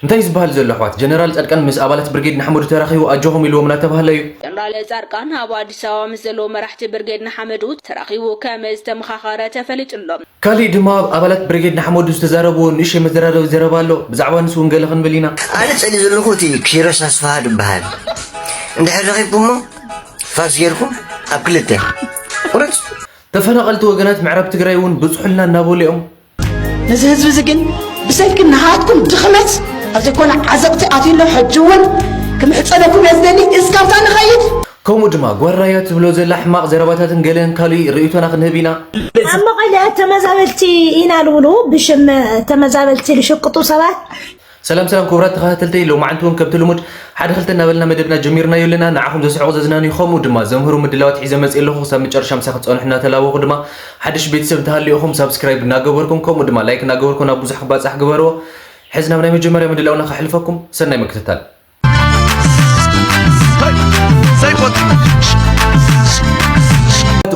እንታይ ዝበሃል ዘሎ ኣሕዋት? ጀነራል ጻድቃን ምስ ኣባላት ብርጌድ ንሓመዱ ተራኺቡ ኣጆኹም ኢልዎም እናተባህለ እዩ። ጀነራል ጻድቃን ኣብ ኣዲስ ኣበባ ምስ ዘለዉ መራሕቲ ብርጌድ ንሓመዱ ተራኺቡ ከም ዝተመኻኸረ ተፈሊጡ ኣሎ። ካሊእ ድማ ኣባላት ብርጌድ ንሓመዱ ዝተዛረብዎ ንእሽተይ መዘራረቢ ዘረባ ኣሎ። ብዛዕባ ንሱ እውን ገለ ክንብል ኢና። ኣነ ጸሊ ዘለኹ እቲ ኪሮስ ኣስፍሃ ዝበሃል እንድሕር ረኺብኩሞ ፋስ ጌርኩም ኣብ ክልተ ቁርጽ። ተፈናቐልቲ ወገናት ምዕራብ ትግራይ እውን ብፅሑልና እናበሉ እዮም። ነዚ ህዝቢ እዚ ግን ብሰንኪ ናሃትኩም ድኽመት ኣብ ዘይኮነ ዓዘቕቲ ኣትዩሎ ሕጂ እውን ክምሕፀነኩም እየ ዝደሊ እስካብታ ንኸይድ። ከምኡ ድማ ጓል ራያ ትብሎ ዘላ ሕማቕ ዘረባታትን ገለን ካሊእ ርእይቶና ክንህብ ኢና። ኣብ መቐለ ተመዛበልቲ ኢና ልብሉ ብሽም ተመዛበልቲ ልሽቅጡ ሰባት ሰላም ሰላም ክቡራት ተኸታተልተይ፣ ሎማዓንቲ እውን ከምቲ ልሙድ ሓደ ክልተ እናበልና መደብና ጀሚርናዮ ኣለና። ንዓኹም ዘስሕቑ ዘዝናንዩ ከምኡ ድማ ዘምህሩ ምድላዋት ሒዘ መፅእ ኣለኹ። ክሳብ መጨረሻ ምሳይ ክትፀንሑ እናተላበኹ ድማ ሓድሽ ቤተሰብ እንተሃልዩኹም ሳብስክራይብ እናገበርኩም ከምኡ ድማ ላይክ እናገበርኩም ናብ ብዙሕ ክባፃሕ ግበርዎ። ሕዚ ናብ ናይ መጀመርያ ምድላውና ከሕልፈኩም። ሰናይ ምክትታል።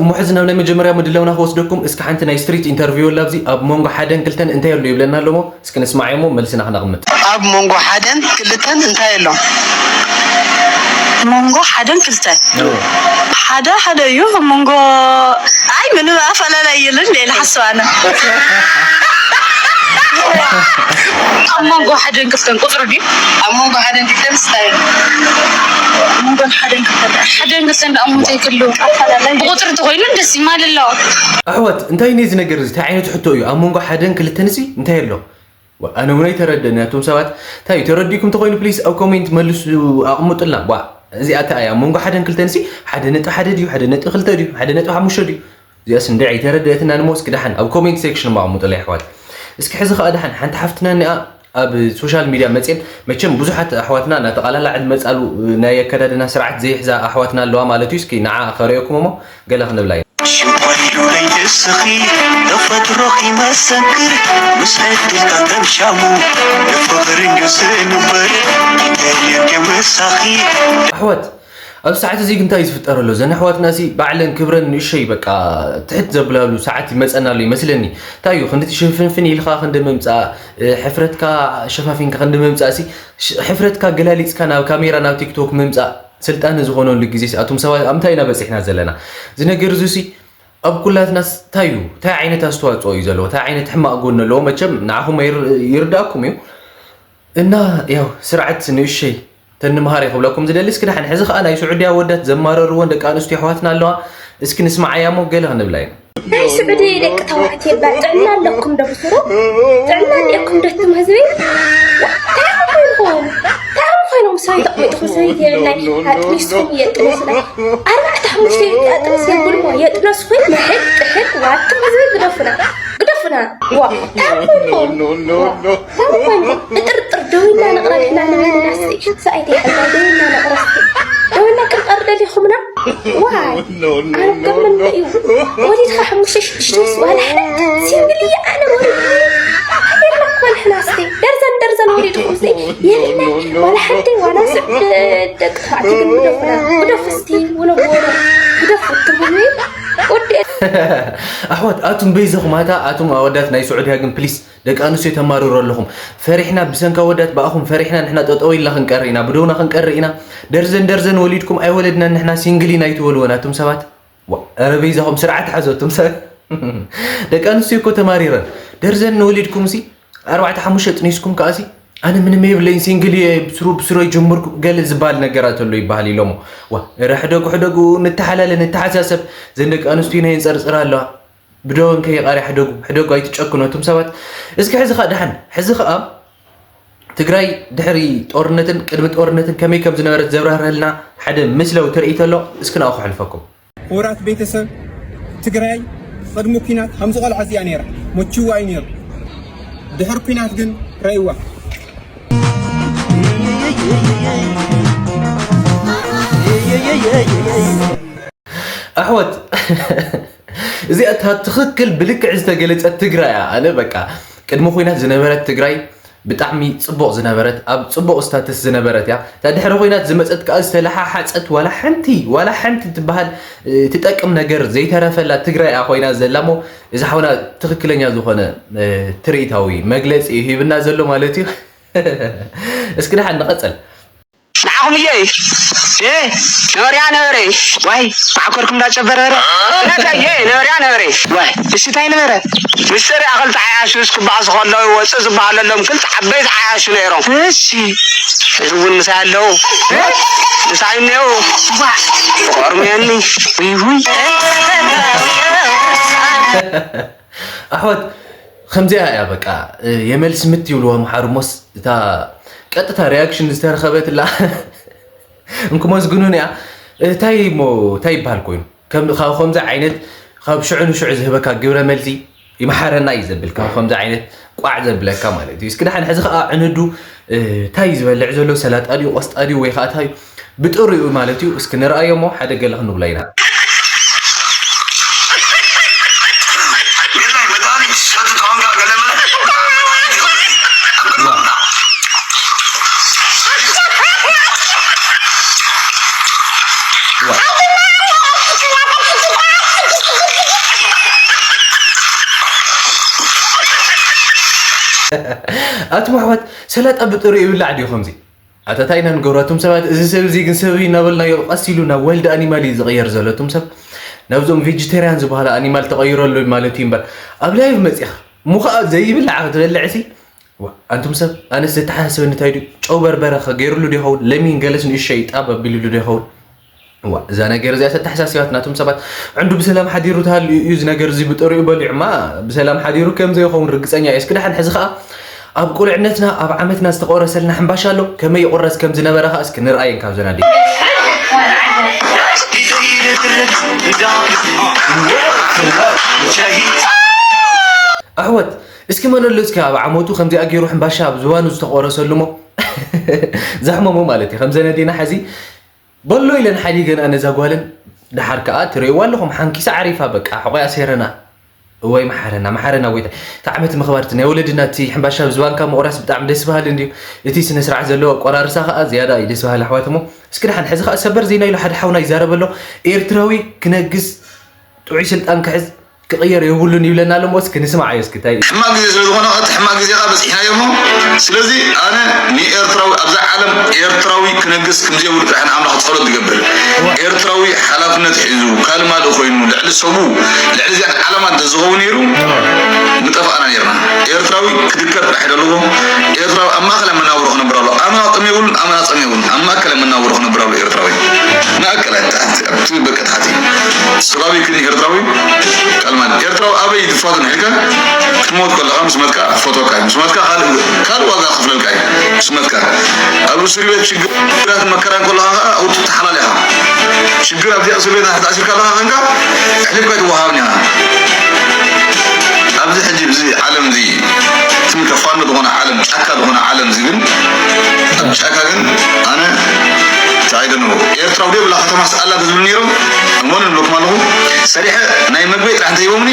እሞ ሕዚ ናብ ናይ መጀመርያ ምድላውና ክወስደኩም እስኪ ሓንቲ ናይ ስትሪት ኢንተርቪው ኣላ ኣብዚ ኣብ መንጎ ሓደን ክልተን እንታይ ኣሎ ይብለና ኣሎ እሞ እስኪ ንስማዓዮ እሞ መልስና ክነቕምጥ። ኣብ መንጎ ሓደን ክልተን እንታይ ኣሎ? መንጎ ሓደን ክልተን ሓደ ሓደ እዩ። ኣብ መንጎ ኣይ ምንም ኣፈላላይ የለን ኢለ ሓስብ ኣነ። ኣብ መንጎ ሓደን ክልተን ቁፅሪ ድዩ? ኣብ መንጎ ሓደን ክልተን እንታይ ኣሎ? ኣብ መንጎ ሓደን ክልተን ሓደን ክልተን ደኣ እሞ እንታይ ክህልው? ኣፈላላይ ብቁፅሪ እንተኮይኑ ደስ ይማል ኣሎ። ኣሕዋት እንታይ እዩ ነዚ ነገር እዚ እንታይ ዓይነት ሕቶ እዩ ኣብ መንጎ ሓደን ክልተን ሲ እንታይ ኣሎ ኣነ እውን ኣይተረደን ኣቶም ሰባት እንታይ ተረዲኩም ተኮይኑ ፕሊስ ኣብ ኮሜንት መልሱ ኣቕምጡልና ዋ እዚኣ እታ እያ መንጎ ሓደን ክልተን ሲ ሓደ ነጥቢ ሓደ ድዩ ሓደ ነጥቢ ክልተ ድዩ ሓደ ነጥቢ ሓሙሽተ ድዩ እዚኣስ እንደ ኣይተረደእትና ንሞ እስኪ ደሓን ኣብ ኮሜንት ሴክሽን ኣቕምጡላ ይሕዋት እስኪ ሕዚ ከዓ ደሓን ሓንቲ ሓፍትና እኒኣ ኣብ ሶሻል ሚድያ መፅየን መቸም ብዙሓት ኣሕዋትና እናተቓላላዕ ዝመፃሉ ናይ ኣከዳድና ስርዓት ዘይሕዛ ኣሕዋትና ኣለዋ ማለት እዩ እስኪ ንዓ ከረየኩም እሞ ገለ ክንብላ ኢና ሽንኳ ኢሉ ለይትስኺ ተፈጥሮኺ መሰክር ምስ ዕድልካ ከም ሻሙ ንፍቕሪ እንድዩ ዝንበር ይደልየ እንድየ ምሳኺ ኣሕዋት ኣብዚ ሰዓት እዚ ግን እንታይ እዩ ዝፍጠር ኣሎ? እዘን ኣሕዋትና ሲ ባዕለን ክብረን ንእሸይ በቃ ትሕት ዘብላሉ ሰዓት ይመፀና ኣሎ ይመስለኒ። እንታይ እዩ ክንዲ ሽፍንፍን ኢልካ ክንዲ ምምፃእ፣ ሕፍረትካ ሸፋፊንካ ክንዲ ምምፃእ ሲ ሕፍረትካ ገላሊፅካ ናብ ካሜራ ናብ ቲክቶክ ምምፃእ ስልጣን ዝኾነሉ ግዜ ሲ ኣቱም ሰባት ኣብ ምንታይ ኢና በፂሕና ዘለና? እዚ ነገር እዚ ሲ ኣብ ኩላትናስ እንታይ እዩ? እንታይ ዓይነት ኣስተዋፅኦ እዩ ዘለዎ? እንታይ ዓይነት ሕማቕ ጎኒ ኣለዎ? መቸም ንዓኹም ይርዳእኩም እዩ እና ያው ስርዓት ንእሸይ ተንምሃር እየ ክብለኩም ዝደሊ እስኪ ደሓን ሕዚ ከዓ ናይ ስዑድያ ወዳት ዘማረርወን ደቂ ኣንስትዮ ኣሕዋትና ኣለዋ እስኪ ንስማዓያ እሞ ገለ ክንብላ ኢና ናይ ስዑዲ ደቂ ተባዕትዮ እባ ጥዕና ኣለኩም ዶ ብስሩ ጥዕና እኒአኩም ዶ ትም ህዝቢ ታም ኮይንኩም ታም ኮይኖም ሰበይቲ ኣቕሚጥኹም ሰበይቲ የብልናይ ኣጥኒስኩም የጥነስና ኣርባዕተ ሓሙሽተ ኣጥንስ የብልሞ የጥነስኹም ምሕድ ጥሕድ ዋትም ህዝቢ ግደፉና ግደፉና ዋ ታም ኮይንኩም እጥርጥር ደው ኢልና ንቕረ ንሕና ንበይንና እስቲ ሰኣይቲ ሓዛ ደው ኢልና ንቕረ እስቲ ደው ኢልና ክንቐር ደሊኹምና ዋይ ኣነ ገርመኒ እዩ ወሊድካ ሓሙሽተ ሽዱሽተ ዋላ ሓደ ሲንግል እየ ኣነ ወሊድ ሃገርና እኮ ንሕና እስቲ ደርዘን ደርዘን ወሊድኩም እስቲ የብልና ዋላ ሓንቲ ዋላ ስዕድ ደቂ ተባዕትዮ ግን ግደፉና ግደፉ እስቲ ወለጎሩ ግደፉ ትብሉ ወዲ ኣሕዋት ኣቱም በይዘኹም ኣታ ኣቱም ኣወዳት ናይ ስዑድያ ግን ፕሊስ ደቂ ኣንስትዮ ተማርሩ ኣለኹም ፈሪሕና ብሰንካ ወዳት ብኣኹም ፈሪሕና ንሕና ጠጠው ኢልና ክንቀሪ ኢና ብደውና ክንቀሪ ኢና ደርዘን ደርዘን ወሊድኩም ኣይወለድናን ንሕና ሲንግል ኢና ኣይትበልወን ኣቱም ሰባት ዋ ኧረ በይዛኹም ስርዓት ሓዙ ኣቱም ሰባት ደቂ ኣንስትዮ እኮ ተማሪረን ደርዘን ንወሊድኩም ሲ ኣርባዕተ ሓሙሽተ ጥኒስኩም ከኣሲ ኣነ ምንም የብለይን ሲንግል እየ ብስሩ ብስሩ ይጀምርኩ ገለ ዝበሃል ነገራት ኣሎ ይበሃል ኢሎሞ ዋ ኧረ ሕደጉ ሕደጉ ንተሓላለ ንተሓሳሰብ ዘን ደቂ ኣንስትዮ ናይ የንፀርፅራ ኣለዋ ብደወን ከይቃርያ ሕደጉ ሕደጉ ኣይትጨክኑ ኣቱም ሰባት እስኪ ሕዚ ከዓ ደሓን ሕዚ ከዓ ትግራይ ድሕሪ ጦርነትን ቅድሚ ጦርነትን ከመይ ከም ዝነበረት ዘብራህረልና ሓደ ምስላዊ ትርኢት ኣሎ እስኪ ናብኡ ከሕልፈኩም ክቡራት ቤተሰብ ትግራይ ቅድሚ ኩናት ከምዚ ቆልዓ እዚኣ ነይራ መችዋ እዩ ነይሩ ድሕሪ ኩናት ግን ረእይዋ ኣሕዋት እዚኣ እታ ትኽክል ብልክዕ ዝተገለፀት ትግራይ እያ ኣነ በቃ ቅድሚ ኩናት ዝነበረት ትግራይ ብጣዕሚ ፅቡቕ ዝነበረት ኣብ ፅቡቕ ስታትስ ዝነበረት እያ እታ ድሕሪ ኩናት ዝመፀት ከዓ ዝተለሓሓፀት ዋላ ሓንቲ ዋላ ሓንቲ ትበሃል ትጠቅም ነገር ዘይተረፈላ ትግራይ እያ ኮይና ዘላ እሞ እዚ ሓውና ትኽክለኛ ዝኾነ ትርኢታዊ መግለፂ እዩ ሂብና ዘሎ ማለት እዩ እስኪ ደሓን ንቐጽል። ንዓኹም እየ። እ፣ ነበርያ ነበረ። ዋይ፣ ማዕኮርኩም እንዳጨበረረ። ነታ እየ፣ ነበርያ ነበረ። ዋይ፣ እሺ፣ እንታይ ነበረ? ምስ ሰሪኣ ክልተ ዓያሹ ክበኣሱ ከለዉ ወፅእ ዝበሃለሎም ክልተ ዓበይቲ ዓያሹ ነይሮም። እሺ። ሕዚ እውን ምሳይ ኣለዉ። እ? ምሳይ እኒአው። ዋ፣ ቆርምየኒ። ውይ፣ ውይ። ኣሕዋት፣ ከምዚኣ እያ በቃ። የመልስ ምት ይብልዋ ምሓሩሞስ፣ እታ ቀጥታ ሪያክሽን ዝተረኸበትላ እንክመስግኑን እያ። እንታይ እሞ፣ እንታይ ይበሃል ኮይኑ? ከም፣ ካብ ከምዚ ዓይነት፣ ካብ ሽዑ ንሽዑ ዝህበካ ግብረ መልሲ ይምሓረና እዩ ዘብል፣ ካብ ከምዚ ዓይነት ቋዕ ዘብለካ ማለት እዩ። እስኪ ደሓን ሕዚ ከዓ ዕንዱ፣ እ፣ እንታይ እዩ ዝበልዕ ዘሎ? ሰላጣ ድዩ፣ ቆስጣ ድዩ፣ ወይ ከዓ እንታይ እዩ? ብጥሪኡ ማለት እዩ። እስኪ ንርኣዮ እሞ ሓደ ገለ ክንብሎ ኢና። ኣቱም ኣሕዋት፣ ሰላጣ ብጥሪኡ ይብላዕ ድዩ ከምዚ? ኣታ ታይ ኢና ንገብሮ ኣቱም ሰባት? እዚ ሰብ እዚ ግን ሰብ እዩ እናበልናዮ ቀስ ኢሉ ናብ ዋይልድ ኣኒማል እዩ ዝቕየር ዘሎ። ኣቱም ሰብ ናብዞም ቬጀቴርያን ዝበሃሉ ኣኒማል ተቐይሩ ኣሎ ማለት እዩ እምበር፣ ኣብ ላይቭ መፂኻ እሞ ኸዓ ዘይብላዕ ክትበልዕ ሲ? ዋ፣ ኣንቱም ሰብ፣ ኣነስ ዘተሓሳስበኒ እንታይ ድዩ? ጨው በርበረ ከ ገይሩሉ ዶ ይኸውን? ለሚን ገለስ ንእሸይ ጣብ ኣቢሉሉ ዶ ይኸውን? ዋ፣ እዛ ነገር እዚኣ ተተሓሳሲባት ናቱም ሰባት። ዕንዱ ብሰላም ሓዲሩ ተሃልዩ እዩ እዚ ነገር እዚ ብጠሪኡ በሊዑማ ብሰላም ሓዲሩ ከም ዘይኸውን ርግጸኛ እየ። እስኪ ደሓን ሕዚ ኸኣ ኣብ ቁልዕነትና ኣብ ዓመትና ዝተቆረሰልና ሕምባሻ ኣሎ። ከመይ ይቁረስ ከም ዝነበረ ኸኣ እስኪ ንርኣየን ካብዘን ኣዴታት። ኣሕወት፣ እስኪ መን ኣሎ እስኪ ኣብ ዓመቱ ከምዚኣ ገይሩ ሕምባሻ ኣብ ዝባኑ ዝተቆረሰሉ እሞ ዘሕመሞ ማለት እዩ። ከምዘን ኣዴና ሕዚ በሎ ኢለን ሓዲገን ኣነ እዛ ጓለን። ደሓር ከኣ ትርእይዋ ኣለኹም ሓንኪሳ ዓሪፋ በቃ ሕቆያ ሴረና። እዋይ መሓረና፣ መሓረና ጎይታ። እቲ ዓመት ምኽባር እቲ ናይ ወለድና እቲ ሕምባሻ ኣብ ዝባንካ ምቑራስ ብጣዕሚ ደስ በሃሊ እንድዩ። እቲ ስነ ስርዓት ዘለዎ ኣቆራርሳ ከኣ ዝያዳ እዩ ደስ በሃሊ ኣሕዋት እሞ። እስኪ ደሓን ሕዚ ከኣ ሰበር ዜና ኢሉ ሓደ ሓውና ይዛረብ ኣሎ። ኤርትራዊ ክነግስ ጥዑይ ስልጣን ክሕዝ ክቕየር የብሉን ይብለና ኣሎ እሞ እስኪ ንስማዓዮ እስኪ እንታይ እዩ? ሕማቕ ግዜ ስለ ዝኾነ እቲ ሕማቕ ግዜ ከኣ በጺሕናዮ እሞ ስለዚ ኣነ ንኤርትራዊ ኣብዛ ዓለም ኤርትራዊ ክነግስ ከም ዘይብሉ ጥራሕ ንኣምላኽ ጸሎት ዝገብር። ኤርትራዊ ሓላፍነት ሒዙ ካልእ ማልእ ኮይኑ ልዕሊ ሰቡ ልዕሊ እዚኣን ዓለማ እንተዝኸውን ነይሩ ምጠፋእና ነይርና። ኤርትራዊ ክድከር ጥራሕ ይደልዎ። ኤርትራዊ ኣብ ማእከላይ መናብሮ ክነብር ኣሎ። ኣመና ጥም የብሉን፣ ኣመና ጸም የብሉን። ኣብ ማእከላይ መናብሮ ክነብር ኣሎ ኤርትራዊ። ማእከላይ ታሕቲ፣ ኣብቲ በቃ ታሕቲ። ስጋዊ ክን ኤርትራዊ ካልማን ኤርትራዊ ኣበይ ትፋቱ ንሕልካ ክትሞት ከለኻ ምስ መትካ ክፈትወካ እዩ። ምስ መትካ ካልእ ካልእ ዋጋ ክፍለልካ እዩ። ምስ መትካ ኣብ እስር ቤት ሽግራት መከራን ከለኻ ከዓ ኣብኡ ትተሓላል ኢኻ። ሽግር ኣብዚኣ እስር ቤት ተኣሲርካ ኣለኻ ኮንካ ኣሕሊፍካ ኣይትወሃብን ኢኻ። ኣብዚ ሕጂ እዚ ዓለም እዚ ትም ከፋኖ ዝኾነ ዓለም ጫካ ዝኾነ ዓለም እዚ ግን ኣብ ጫካ ግን ኣነ እንታይ ደንዎ ኤርትራዊ ዘይብላ ከተማስ ኣላ ተዝብሉ ነይሮም እሞን ንብለኩም ኣለኹ። ሰሪሐ ናይ መግበይ ጥራሕ እንተሂቦምኒ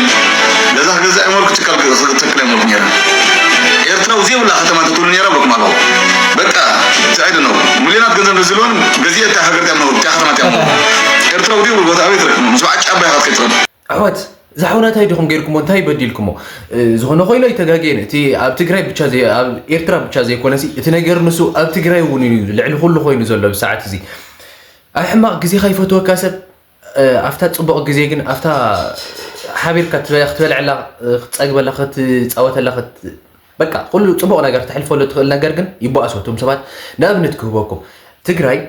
ገዛ ክገዛ እሞልኩ ትካል ክተክል እሞልኩ ነይረ። ኤርትራዊ ዘይብላ ከተማ ተትብሉ ነይራ ብለኩም ኣለኹ። በቃ እንታይ ደንዎ ሚልዮናት ገንዘብ ተዝህልወን ገዚአ እታ ሃገር እቲኣ ምነብሩ እቲኣ ከተማ እቲኣ ምነብሩ። ኤርትራዊ ዘይብሉ ቦታ ኣበይ ትረክብ? ምስ በዓል ጫባ ኢኻ ትከይድ ትኸድ። ኣሕዋት፣ ዝሓውና እንታይ ዲኹም ገይርኩሞ? እንታይ በዲልኩሞ? እ፣ ዝኾነ ኮይኑ ኣይተጋግየን። እቲ ኣብ ትግራይ ብቻ ዘይ-፣ ኣብ ኤርትራ ብቻ ዘይኮነሲ፣ እቲ ነገር ንሱ ኣብ ትግራይ እውን እዩ ልዕሊ ኩሉ ኮይኑ ዘሎ ብሰዓት እዚ። ኣብ ሕማቕ ግዜኻ ይፈትወካ ሰብ፣ እ፣ ኣብታ ጽቡቕ ግዜ ግን፣ ኣብታ ሓቢርካ ትበ-፣ ክትበልዐላ፣ እ፣ ክትጸግበላ፣ ክትጻወተላ፣ ክት-፣ በቃ፣ ኩሉ ጽቡቕ ነገር ተሕልፈሉ ትኽእል ነገር ግን ይበኣሶ። እቶም ሰባት ንኣብነት ክህበኩም፣ ትግራይ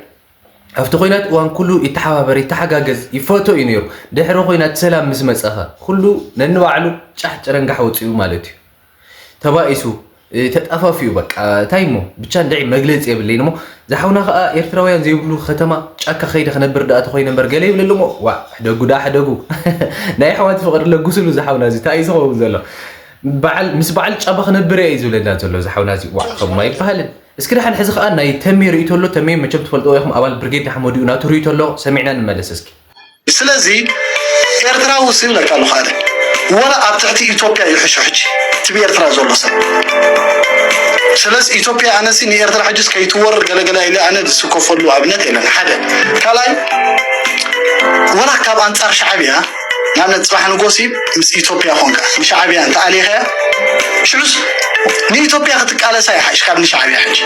ኣብቲ ኹናት እዋን ኩሉ ይተሓባበር፣ ይተሓጋገዝ፣ ይፈቶ እዩ ነይሩ። ድሕሪ ኹናት ሰላም ምስ መጸኸ፣ ኩሉ ነንባዕሉ ጫሕ ጭረንጋሕ ወጺኡ ማለት እዩ። ተባኢሱ፣ እ፣ ተጣፋፊኡ በቃ፣ እንታይ እሞ፣ ብቻ እንድዒ መግለጺ የብለይን እሞ፣ ዝሓውና ከኣ ኤርትራውያን ዘይብሉ ከተማ ጫካ ከይደ ክነብር ደኣ ተኾይነ እምበር ገለ ይብለሉ እሞ፣ ዋእ፣ ሕደጉ ደኣ ሕደጉ። ናይ ኣሕዋት ፍቕሪ ለግሱሉ ዝሓውና እዚ፣ እንታይ እዩ ዝኸውን ዘሎ? በዓል፣ ምስ በዓል ጫባ ክነብር እየ እዩ ዝብለና ዘሎ ዝሓውና እዚ። ዋእ፣ ከምኡ ኣይበሃልን። እስኪ ደሓን ሕዚ ኸኣ ናይ ተሜ ርእይቶ ኣሎ። ተሜ መቸም ትፈልጥዎ ኢኹም፣ ኣባል ብርጌድ ንሓመዱ እዩ። ናቱ ርእይቶ ኣሎ፣ ሰሚዕና ንመለስ እስኪ። ስለዚ ኤርትራዊ ሲ ይብለካ ኣለኹ ኣነ፣ ወላ ኣብ ትሕቲ ኢትዮጵያ ይሕሹ ሕጂ እቲ ብኤርትራ ዘሎ ሰብ። ስለዚ ኢትዮጵያ ኣነ ሲ ንኤርትራ ሕጂስ ከይትወርር ገለገለ ኢለ ኣነ ዝስከፈሉ ኣብነት የለን። ሓደ። ካልኣይ፣ ወላ ካብ ኣንጻር ሻዕብያ ንኣብነት ጽባሕ ንጎሲ ምስ ኢትዮጵያ ኮንካ ንሻዕብያ እንተ ኣሊኸያ ሽዑስ ንኢትዮጵያ ክትቃለሳ ይሓይሽ ካብ ንሻዕብያ ሕጂ።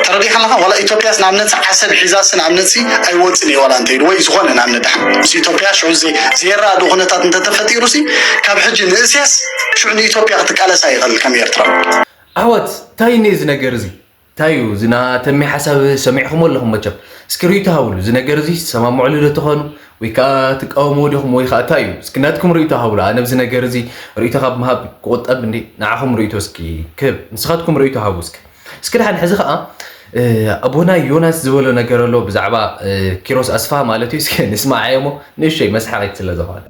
ተረዲኻ ኣለኻ? ዋላ ኢትዮጵያስ ንኣብነት ዓሰብ ሒዛስ ንኣብነት ሲ ኣይወፅን እዩ ዋላ እንተይሉ ወይ ዝኾነ ንኣብነት ደሓን ምስ ኢትዮጵያ ሽዑ ዘይ- ዘይረኣዱ ኩነታት እንተተፈጢሩ ሲ ካብ ሕጂ ንእስያስ ሽዑ ንኢትዮጵያ ክትቃለሳ ይኽእል ከም ኤርትራ። ኣሕዋት እንታይ እኒ እዚ ነገር እዚ እንታይ እዩ እዚ ናተሚ ሓሳብ ሰሚዕኹም ኣለኹም መቸም እስኪ ርእይቶ ሃብሉ እዚ ነገር እዚ ትሰማምዕሉ ዶ ትኾኑ ወይ ከዓ ትቃወምዎ ዲኹም ወይ ከዓ እንታይ እዩ እስኪ ናትኩም ርእይቶ ሃብሉ ኣነ ብዚ ነገር እዚ ርእይቶ ካብ ምሃብ ክቁጠብ እንዲ ንዓኹም ርእይቶ እስኪ ክህብ ንስኻትኩም ርእይቶ ሃቡ እስኪ እስኪ ደሓን ሕዚ ከዓ ኣቦና ዮናስ ዝበሎ ነገር ኣሎ ብዛዕባ ኪሮስ ኣስፋ ማለት እዩ እስኪ ንስማዓዮ እሞ ንእሽተይ መስሓቂት ስለ ዝኾነ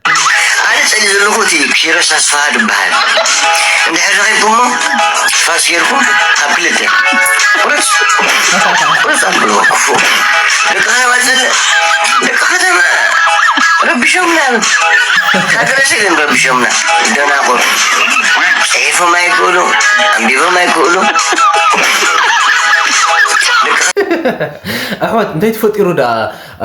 ኣነ ጸሊ ዘለኹ እቲ ኪሮስ ኣስፋሃ ዝበሃል እንድሕር ረኺብኩሞ ፋስ ጌርኩም ኣብ ክልተ ቁርጽ ቁርጽ ኣብልዎ ክፉ ደቂ ከተማ ጸልእ ደቂ ከተማ ረቢሾምና ሃገረ ሰገን ረቢሾምና ደናቁር ጽሒፎም ኣይክእሉ ኣንቢቦም ኣይክእሉ ኣሕዋት እንታይ ተፈጢሩ ደኣ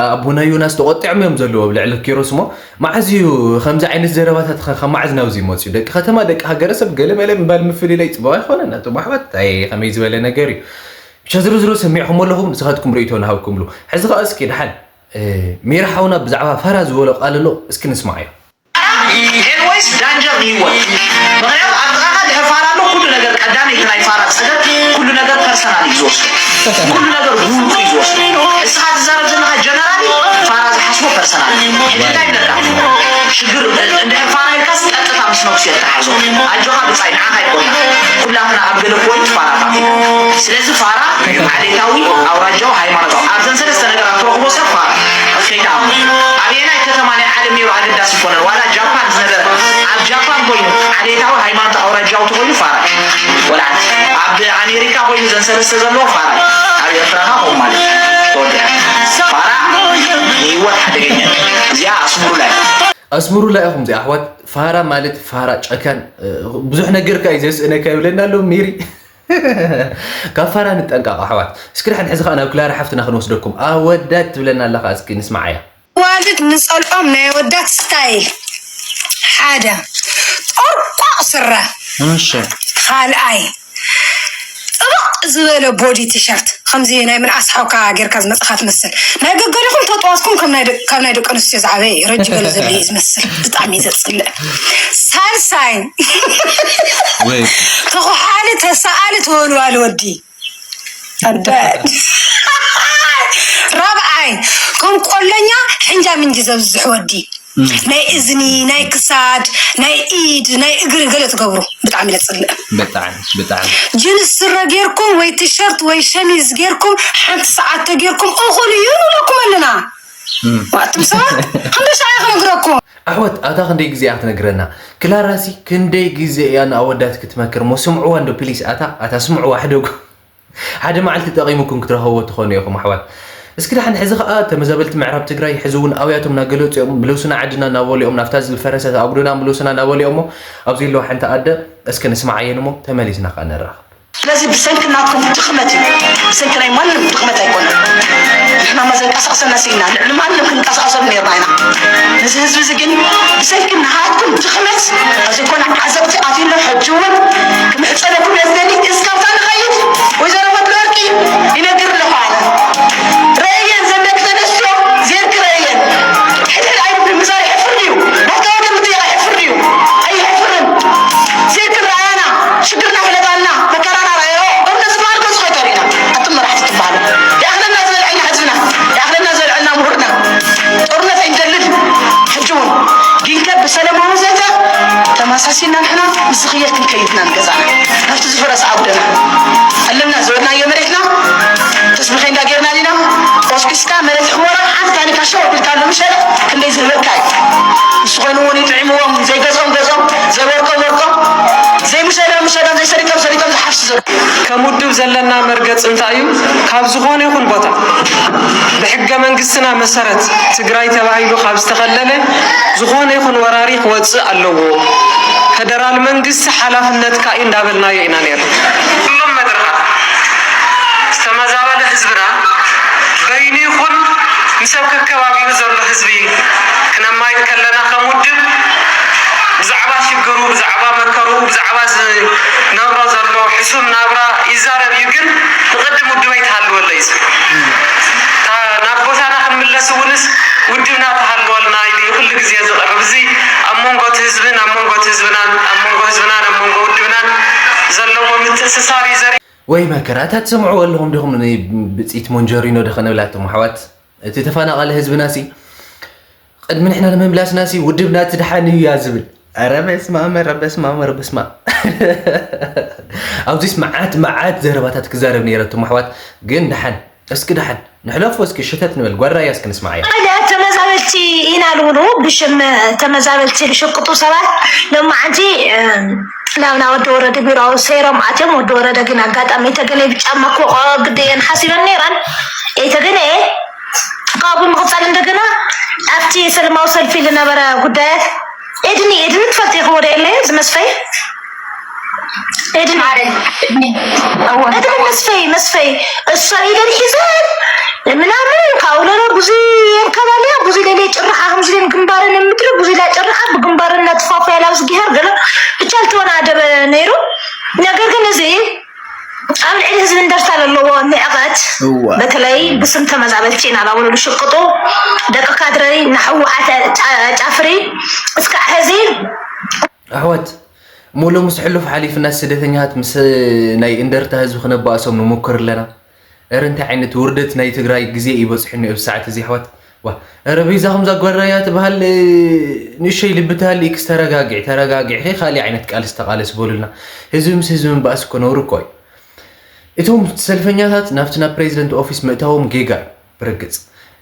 ኣቦና ዮናስ ተቆጢዖም እዮም ዘለዉ ኣብ ልዕሊ ኪሮስ እሞ መዓዝ እዩ ከምዚ ዓይነት ዘረባታት ከ ካብ መዓዝ ናብዚ መፅዩ ደቂ ከተማ ደቂ ሃገረሰብ ገለ መለ ምባል ምፍልላይ ፅቡቅ ኣይኮነን ኣቶም ኣሕዋት እንታይ ከመይ ዝበለ ነገር እዩ ብቻ ዝሮ ዝሮ ሰሚዕኹም ኣለኹም ንስኻትኩም ርእይቶ ንሃብኩምሉ ሕዚ ከዓ እስኪ ድሓን ሜራ ሓውና ብዛዕባ ፋራ ዝበሎ ቃል ኣሎ እስኪ ንስማዓዮ ኤንወይስ ዳንጀር ንህይወት ምክንያቱ ኣብ ጥቃካ ድሕር ፋራ ኣሎ ኩሉ ነገር ቀዳመይቲ ናይ ፋራ ፀገም ኩሉ ነገር ፐርሰናል እዩ ዝወስዶ ኩሉ ነገር ብውልቁ እዩ ዝወስዶ እስኻ ትዛረብ ዘለካ ጀነራሊ ፋራ ዝሓስቦ ፐርሰናል ሕጂ እንታይ ይብለካ ሽግር እንድሕር ፋራ ኢልካስ ቀጥታ ምስ ነብሱ የተሓዞ ኣጆካ ብፃይ ንዓካ ይኮና ኩላትና ኣብ ገለ ፖይንት ፋራታት ኢና ስለዚ ፋራ ዓሌታዊ ኣውራጃዊ ሃይማኖታዊ ኣብዘን ሰለስተ ነገራት ትረክቦ ሰብ ፋራ ከይትኣምኖ ኣበየናይ ከተማ ናይ ዓለም ነይሩ ኣገዳሲ ይኮነን ዋላ ጃፓን ዝነበረ ኣብ ጃፓን ኮይኑ ዓሌታዊ ሃይማኖት ኣውራጃዊ ተኮይኑ ፋራ ወላ ኣብ ኣሜሪካ ኮይኑ ዘን ሰለስተ ዘለዎ ፋራ ኣብ ኤርትራ ከ ከምኡ ማለት እዩ ተወዲኣ ፋራ ንህይወት ሓደገኛ እዚኣ ኣስምሩላ ኣስምሩላ ኢኹም እዚኣ ኣሕዋት ፋራ ማለት ፋራ ጨካን ብዙሕ ነገር ከ እዩ ዘስእነካ ይብለና ኣሎ ሜሪ ካብ ፋራ ንጠንቀቕ ኣሕዋት እስኪ ድሓን ሕዚ ከዓ ናብ ክላራ ሓፍትና ክንወስደኩም ኣወዳት ትብለና ኣለኻ እስኪ ንስማዓያ ኣዋልድ ንፀልኦም ናይ ኣወዳት ስታይል ሓደ ጦርቋቕ ስረ ካልኣይ ጥብቕ ዝበለ ቦዲ ቲሸርት ከምዚ ናይ ምንኣስ ሓውካ ጌርካ ዝመፅኻ ትመስል ናይ ገገሊኹም ተጥዋስኩም ካብ ናይ ደቂ ኣንስትዮ ዝዓበየ እዩ ረጂ ገለ ዘሎ እዩ ዝመስል ብጣዕሚ እዩ ዘፅልእ ሳልሳይ ተኹሓሊ ተሰኣሊ ተወልዋሊ ወዲ ኣበድ ራብዓይ ከም ቆለኛ ሕንጃ ምንጂ ዘብዝሕ ወዲ ናይ እዝኒ ናይ ክሳድ ናይ ኢድ ናይ እግሪ ገለ ትገብሩ ብጣዕሚ ለፅልእ ብጣዕሚ ብጣዕሚ ጅንስ ስረ ጌርኩም ወይ ቲሸርት ወይ ሸሚዝ ጌርኩም ሓንቲ ሰዓት ተጌርኩም እኹል እዩ ንብለኩም ኣለና ኣቱም ሰባት ክንደይ ሻዕ ክነግረኩም ኣሕዋት ኣታ ክንደይ ግዜ እያ ክትነግረና ክላራሲ ክንደይ ግዜ እያ ንኣወዳት ክትመክር እሞ ስምዕዋ እንዶ ፕሊስ ኣታ ኣታ ስምዕዋ ሕደጉ ሓደ መዓልቲ ጠቒሙኩም ክትረኸብዎ ትኾኑ ኢኹም ኣሕዋት። እስኪ ደሓን ሕዚ ኸኣ ተመዛበልቲ ምዕራብ ትግራይ ሕዚ እውን ኣውያቶም እናገለጹ እዮም፣ ምለሱና ዓድና እናበሉ እዮም፣ ናብታ ዝፈረሰት ኣጉዶና ምለሱና እናበሉ እዮም እሞ ኣብዚ ኣለዋ ሓንቲ ኣደ እስኪ ንስምዓየን እሞ ተመሊስና ኸኣ ንራኸብ። ስለዚ ብሰንኪ ናትኩም ድኽመት እዩ፣ ብሰንኪ ናይ ማንም ድኽመት ኣይኮነን። ንሕና እማ ዘንቀሳቕሰና ስኢንና፣ ልዕሊ ማንም ክንቀሳቐሰሉ ነይርና ኢና። ነዚ ህዝቢ እዚ ግን ብሰንኪ ናሃትኩም ድኽመት ኣብ ዘይኮነ ዓዘቕቲ ኣትዩና ሕጂ እውን ክምሕጸነኩም እየ ዝደሊ። እስካብታ ንኸይድ ወይዘሮ ፈትለወርቂ ይነግር ኣለኹ ኣነ። ረእየን ዘን ደቂ ተነስትዮ ዜርክ ረእየን። ሕድሕድ ኣይብልን ምዛር የሕፍር ድዩ? ናብታ ወገን ምጥያቕ የሕፍር ድዩ? ኣይሕፍርን። ዜርክ ረኣያና፣ ሽግርና ፈለጣልና፣ መከራና ረኣዮ። እምነት ዝበሃል ገጹ ከይተሪእና። ኣቱም መራሕቲ ትበሃሉ። ይኣኽለና ዝበልዐልና ህዝብና፣ ይኣኽለና ዝበልዐልና ምሁርና። ጦርነት ኣይንደልን። ሕጂ እውን ግንከ ብሰለማዊ ዘተ ተመሳሲልና ንሕና ምስ ዝኽየል ክንከይድ ኢና ንገዛና። ናብቲ ዝፈረሰ ኣጉደና ኣለና ዝበልናዮ መሬትና ተስብኸ እንዳ ጌርና ዲና ቆስቂስካ መሬት ሕሞራ ሓንቲ ታኒካ ሸው ኣቢልካሉ ምሸለ ክንደይ ዝህበካ እዩ። ንሱ ኮይኑ እውን ይጥዒምዎም ዘይገዝኦም ገዝኦም ዘይወርቆም ወርቆም ዘይምሸለ ምሸሎም ዘይሰሊጦም ሰሊጦም ዝሓፍሱ ዘለዉ። ከም ውድብ ዘለና መርገፂ እንታይ እዩ? ካብ ዝኾነ ይኹን ቦታ ብሕገ መንግስትና መሰረት ትግራይ ተባሂሉ ካብ ዝተኸለለ ዝኾነ ይኹን ወራሪ ክወፅእ ኣለዎ። ፈደራል መንግስቲ ሓላፍነትካ እዩ እንዳበልናዮ ኢና ነይርና። ኩሎም መድረኻት ዝተመዛበለ ህዝብና በይኑ ይኹን ምስ ኣብ ከከባቢኡ ዘሎ ህዝቢ ክነማይት ከለና፣ ከም ውድብ ብዛዕባ ሽግሩ፣ ብዛዕባ መከርኡ፣ ብዛዕባ ዝነብሮ ዘሎ ሕሱም ናብራ ይዛረብ እዩ። ግን ንቐድም ውድበይ ተሃልወለይ እዩ። እታ ናብ ቦታና ክንምለስ እውንስ ውድብና ተሃልወልና ኢሉ እዩ ኩሉ ግዜ ዝቐርብ። እዚ ኣብ መንጎ እቲ ህዝብን ኣብ መንጎ እቲ ህዝብናን ኣብ መንጎ ህዝብናን ኣብ መንጎ ውድብናን ዘለዎ ምትእስሳር እዩ ዘርኢ። ወይ መከራ፣ እታ ትሰምዕዎ ኣለኹም ዲኹም? ንብፅኢት ሞንጆሪኖ ዶ ከነብላቶም ኣሕዋት? እቲ ተፈናቐለ ህዝብና ሲ ቅድሚ ንሕና ንምምላስና ሲ ውድብና እቲ ደሓን እዩ እያ ዝብል። ኧረ በስመ ኣብ፣ ኧረ በስመ ኣብ፣ ኧረ በስመ ኣብ። ኣብዚስ መዓት መዓት ዘረባታት ክዛረብ ነይረቶም ኣሕዋት። ግን ደሓን እስኪ ደሓን ንሕለፎ፣ እስኪ ሸተት ንበል፣ ጓድራያ እስኪ ንስማዓያ። ሓደ ተመዛበልቲ ኢና ልብሉ ብሽም ተመዛበልቲ ልሽቅጡ ሰባት ሎማዓንቲ ናብና ወዲ ወረደ ቢሮ ሰይሮም ኣትዮም። ወዲ ወረደ ግን ኣጋጣሚ ተገነ ብጫማ ክወቆ ግደየን ሓሲበን ነይረን። ተገነ ካብኡ ምቕፃል እንደገና ኣብቲ ሰለማዊ ሰልፊ ዝነበረ ጉዳያት ኤድኒ ኤድኒ ትፈልጢ ክወደ የለ ዝመስፈይ ኤድኒ ማረ እድኒ እወ እድኒ መስፈይ መስፈይ እሷ ኢደን ሒዘን ምናምን ካውለሎ ብዙ የንከባልያ ብዙ ለሌ ጭርሓ ከምዚ ለን ግንባርን የምትሉ ብዙ ላ ጭርሓ ብግንባርን እናተፋፈያ ላብዚ ጊሃር ገለ ብቻ ልተወናደበ ነይሩ። ነገር ግን እዚ ኣብ ልዕሊ ህዝቢ እንደርታ ዘለዎ ንዕቐት እዋ። በተለይ ብስም ተመዛበልቲ ኢና ላበሉ ዝሽቅጡ ደቂ ካድረይ ንሕወሓት ጫፍሪ እስካዕ ሕዚ ኣሕዋት፣ እሞ ሎምስ ሕሉፍ ሓሊፍና ስደተኛታት ምስ ናይ እንደርታ ህዝቢ ክነባእሶም ንሞክር ኣለና። እረ እንታይ ዓይነት ውርደት ናይ ትግራይ ግዜ እዩ በፂሑኒ ኣብዚ ሰዓት እዚ ኣሕዋት። ዋ፣ እረ በይዛኹም እዛ ጓድራያ ትበሃል ንእሸይ ልቢ ትሃልእክስ ተረጋግዒ ተረጋግዒ ከይካሊእ ዓይነት ቃልሲ ተቓለሲ በሉልና። ህዝቢ ምስ ህዝቢ ምባእስ እኮ ነውሪ እኮ እዩ። እቶም ሰልፈኛታት ናብቲ ናብ ፕሬዚደንት ኦፊስ ምእታዎም ጌጋ እዩ ብርግፅ።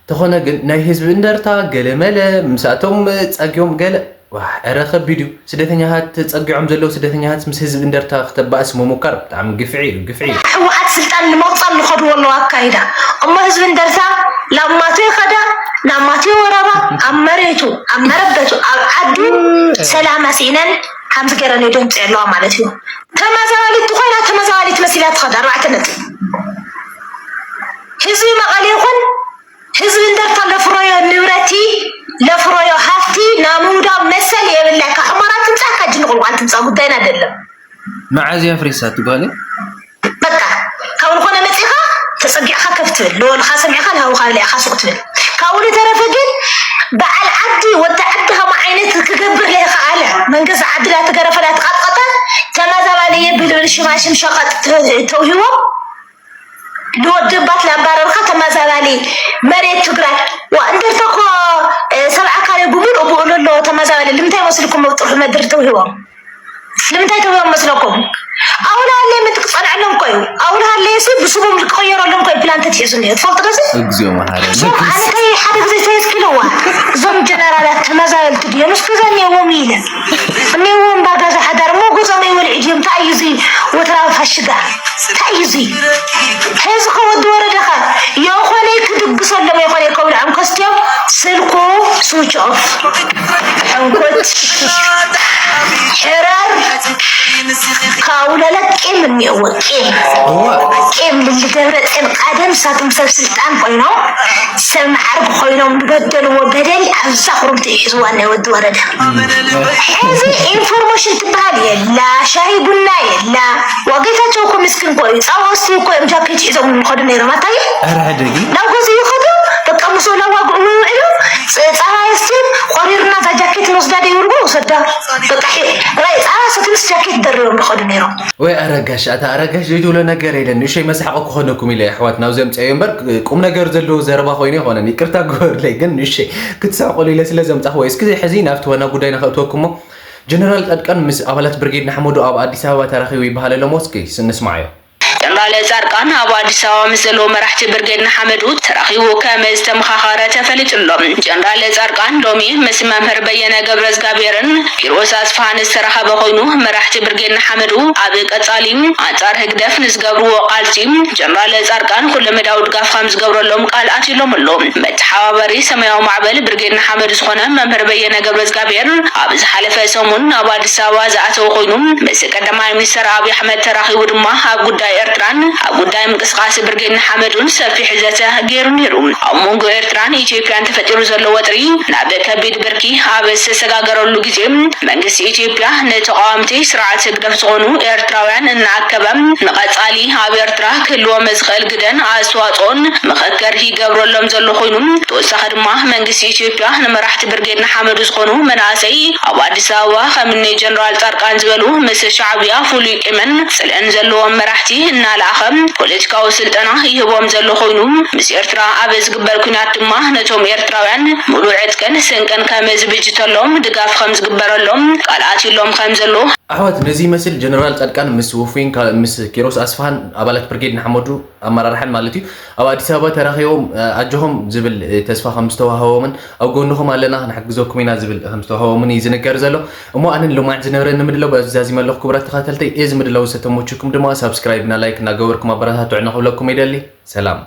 ተኾነ ግን ናይ ህዝቢ እንደርታ ገለ መለ ምሳቶም ፀጊዮም ገለ ዋሕ፣ ኧረ ከቢድ እዩ። ስደተኛታት ተፀጊዖም ዘለዉ ስደተኛታት ምስ ህዝቢ እንደርታ ክተባእስ ምሙካር ብጣዕሚ ግፍዒ እዩ፣ ግፍዒ እዩ። ሕወሓት ስልጣን ንምቕፃል ዝኸድዎ ኣለዉ ኣካይዳ እሞ ህዝቢ እንደርታ ናብ ማትዮ ይኸዳ ናብ ማትዮ ወረባ ኣብ መሬቱ ኣብ መረበቱ ኣብ ዓዱ ሰላም ኣስኢነን ከምዚ ገይረን እዩ ደምፅኦ ኣለዋ ማለት እዩ። ተመዛባሊት ተኾይና ተመዛባሊት መሲላ ትኸድ ኣርባዕተ ነጥቢ ህዝቢ መቐለ ይኹን ህዝቢ እንደርታ ለፍረዮ ንብረቲ ለፍረዮ ሃፍቲ ናምውዳብ መሰል የብላ ካብ ሑመራ ትምፃእ ካብ ጅንቁልቋል ትምፃእ ጉዳይና ደለም። መዓዝ እያ ፍሪሳት ጓለይ? በቃ ካብኡ ዝኾነ መፂኻ ተፀጊዕኻ ከፍ ትብል ልወልኻ ሰሚዕኻ ንሃውኻ ብሊዕኻ ሱቕ ትብል። ካብኡ ዝተረፈ ግን በዓል ዓዲ ወዲ ዓዲ ከምኡ ዓይነት ክገብር ለይኸኣለ መንገዛ ዓዲ ላተገረፈ ላተቓጥቀጠ ተመዛባሊ የብል ዝብል ሽማሽም ሸቐጥ ተውሂቦም ልወደባት ላባረርካ ተመዛባሊ መሬት ትግራይ ዋ እንደርታ እኮ ሰብዓ ካሬ ብሙሉእ ብኡ ለሎ ተመዛባሊ ልምንታይ መስልኩም መብጥሑ መድሪ ተውሂቦም ልምንታይ ተውሂቦም መስለኩም ኣውላ ሃለየ ምት ክፀንዐሎም እኮ እዩ ኣውላ ሃለየ ሲ ብስሞም ክቐየረሎም እኮ እዩ ፕላን ተትሒዙ እኒኦ ትፈልጡ ዶ ሲ እግዚኦ መሐረነ ሶም ኣነ ከይ ሓደ ግዜ ተየስኪልዋ እዞም ጀነራላት ተመዛበልቲ ድዮም እስከዛ እኒአዎም ኢለ እኒአዎም ባጋዛ ሓዳር እሞ ገዞም ኣይወልዒ ድዮም እንታይ እዩ እዚ ወትራዊ ፋሽጋ እንታይ እዩ እዚ ሕዚ ከ ወዲ ወረደ ከ የኾነ ክድግሰሎም የኾነ ከብልዖም ከስትዮም ስልኩ switch off ሕንኩት ሕረር ካውለለ ቂም እኒአዎ ቂም ቂም ልልገብረ ጤን ቃደም ሳቶም ሰብ ስልጣን ኮይኖም ሰብ መዓርግ ኮይኖም ዝበደልዎ በደል ኣብዛ ኩርምቲ እዩ ሒዝዋ ናይ ወዲ ወረደ ሕዚ ኢንፎርሜሽን ትበሃል የላ ሻሂ ቡና የላ ዋጌታቸው እኮ ምስኪን እኮ እዩ ፃባ ወስቲ እኮ እዮም ጃኬት ሒዞም ንኸዱ ነይሮም ኣታየ ኧረ ሕደጊ ናብ ገዚ ይኸዱ በቃ ምስ ወላዋግኡ ይውዕሉ ፃባ የስቲም ቆሪርና እዛ ጃኬት ንወስዳ ደይብልዎ ውሰዳ በቃ ራይ ፃባ ሰትምስ ጃኬት ደሪቦም ንኸዱ ነይሮም ወይ ኣረጋሽ ኣታ ኣረጋሽ ዘይትብሎ ነገር የለን ንእሸይ መሳሕቂ ክኾነኩም ኢለ ኣሕዋት ናብ ዘምፀዮ እምበር ቁም ነገር ዘለዎ ዘረባ ኮይኑ ይኮነን ይቅርታ ግበሩለይ ግን ንእሸይ ክትሳቆሉ ኢለ ስለ ዘምፃኽዎ እስኪ ሕዚ ናብቲ ዋና ጉዳይ ንኸእትወኩሞ ጀነራል ፃድቃን ምስ ኣባላት ብርጌድ ንሓመዱ ኣብ ኣዲስ ኣበባ ተራኺቡ ይበሃል ኣሎ ሞ እስኪ ንስማዓዮ ጀነራል ፃድቃን ኣብ ኣዲስ ኣበባ ምስ ዘለዉ መራሕቲ ብርጌድ ንሓመዱ ተራኺቡ ከም ዝተመኻኸረ ተፈሊጡ ኣሎ። ጀነራል ፃድቃን ሎሚ ምስ መምህር በየነ ገብረዝጋብሔርን ኪሮስ ኣስፍሃን ዝተራኸበ ኮይኑ መራሕቲ ብርጌድ ንሓመዱ ኣብ ቀፃሊ ኣንፃር ህግደፍ ንዝገብርዎ ቃልሲ ጀነራል ፃድቃን ኩለመዳያዊ ድጋፍ ከም ዝገብረሎም ቃል ኣትዩሎም ኣሎ። መተሓባበሪ ሰማያዊ ማዕበል ብርጌድ ንሓመዱ ዝኾነ መምህር በየነ ገብረዝጋብሔር ኣብ ዝሓለፈ ሰሙን ናብ ኣዲስ ኣበባ ዝኣተወ ኮይኑ ምስ ቀዳማይ ሚኒስተር ኣብይ ኣሕመድ ተራኺቡ ድማ ኣብ ጉዳይ ኤርትራ ኤርትራን ኣብ ጉዳይ ምንቅስቃስ ብርጌድ ንሓመዱን ሰፊሕ ዘተ ገይሩ ነይሩ። ኣብ መንጎ ኤርትራን ኢትዮጵያን ተፈጢሩ ዘሎ ወጥሪ ናብ ከቢድ ብርኪ ኣብ ዝተሰጋገረሉ ግዜ፣ መንግስቲ ኢትዮጵያ ንተቃወምቲ ስርዓት ህግደፍ ዝኾኑ ኤርትራውያን እናኣከበ፣ ንቐጻሊ ኣብ ኤርትራ ክህልዎም ዝኽእል ግደን ኣስተዋጽኦን ምኽክር ይገብረሎም ዘሎ ኮይኑ፣ ተወሳኺ ድማ መንግስቲ ኢትዮጵያ ንመራሕቲ ብርጌድ ንሓመዱ ዝኾኑ መናእሰይ ኣብ ኣዲስ ኣበባ ከም እኒ ጀነራል ጻድቃን ዝበሉ ምስ ሻዕብያ ፍሉይ ቂምን ጽልእን ዘለዎም መራሕቲ እናለኣኸ ፖለቲካዊ ስልጠና ይህቦም ዘሎ ኮይኑ፣ ምስ ኤርትራ ኣብ ዝግበር ኩናት ድማ ነቶም ኤርትራውያን ሙሉእ ዕጥቅን ስንቅን ከም ዝብጅተሎም ድጋፍ ከም ዝግበረሎም ቃል ኣትዩሎም ከም ዘሎ ኣሕዋት፣ ነዚ ይመስል። ጀነራል ጻድቃን ምስ ውፉይን ካ-፣ ምስ ኪሮስ ኣስፍሃን፣ ኣባላት ብርጌድ ንሓመዱ ኣመራርሓን ማለት እዩ፣ ኣብ ኣዲስ ኣበባ ተራኺቦም፣ እ፣ ኣጆኹም ዝብል፣ እ፣ ተስፋ ከም ዝተዋህቦምን ኣብ ጎንኹም ኣለና ክንሕግዘኩም ኢና ዝብል ከም ዝተዋህቦምን እዩ ዝንገር ዘሎ። እሞ ኣነን ሎማዕንቲ ዝነበረኒ ምድላው በዚ ዛዚመ ኣለኹ። ክቡራት ተኸታተልተይ፣ እዚ ምድላው ዝተመችኩም ድማ ሳብስክራይብ እና ላይክ እናገበርኩም ኣበረታትዑና ክብለኩም ይደሊ። ሰላም።